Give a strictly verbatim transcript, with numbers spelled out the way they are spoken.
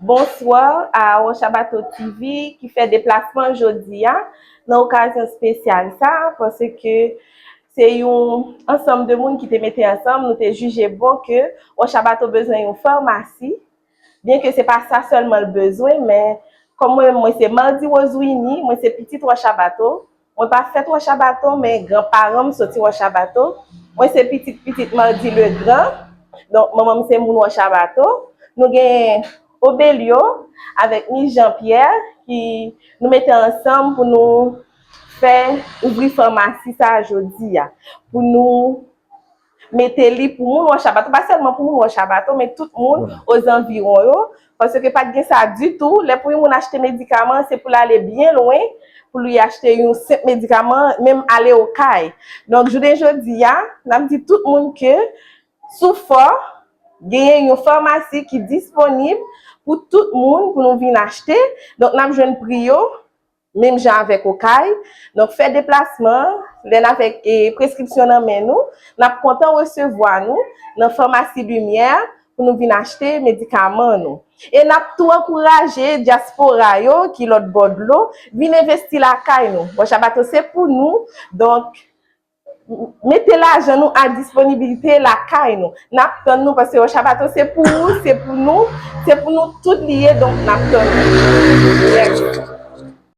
Bonswa a Rochabato T V ki fè deplasman jodi a nan okazyon espesyal sa, paske se yon ansanm de moun ki te mete ansanm, nou te jije bon ke Rochabato bezwen yon famasi, byen ke se pa sa sèlman l bezwen, men kòm mwen menm, mwen se Mardy Rosewiny, mwen se pitit Rochabato, mwen pa fèt Rochabato, men granparan m soti Rochabato, mwen se pitit pitit Mardy Legrand, donk manman m se moun Rochabato, nou gen Obelio avèk Miss Jean Pierre ki nou mete ansanm pou nou fè ouvri famasi sa jodi a, pou nou mete li pou moun Rochabato, pa sèlman pou moun Rochabato, men tout moun ozanviwon yo, paske pa t gen sa ditou. Lè pou yon moun achte medikaman, se pou l ale byen lwen, pou li achte yon senp medikaman, menm ale Okay. Donk, jounen jodi a, n ap di tout moun ke sou Fò, genyen yon famasi ki disponib pou tout moun, pou nou vin achte. Donk, n ap jwenn pri yo, menm jan avèk Okay. Donk, fè deplasman, lè n avèk e, preskripsyon nan men nou, n ap kontan resevwa nou nan Famasi Limyè pou nou vin achte medikaman nou. E n ap tou ankouraje dyaspora yo ki lòt bò dlo vin envesti lakay nou. Rochabato se pou nou, donk, mete lajan nou a disponibilite lakay nou. N ap tann nou, paske Rochabato se pou ou, se pou nou, se pou nou tout li ye, donk n ap tann nou. Mèsi.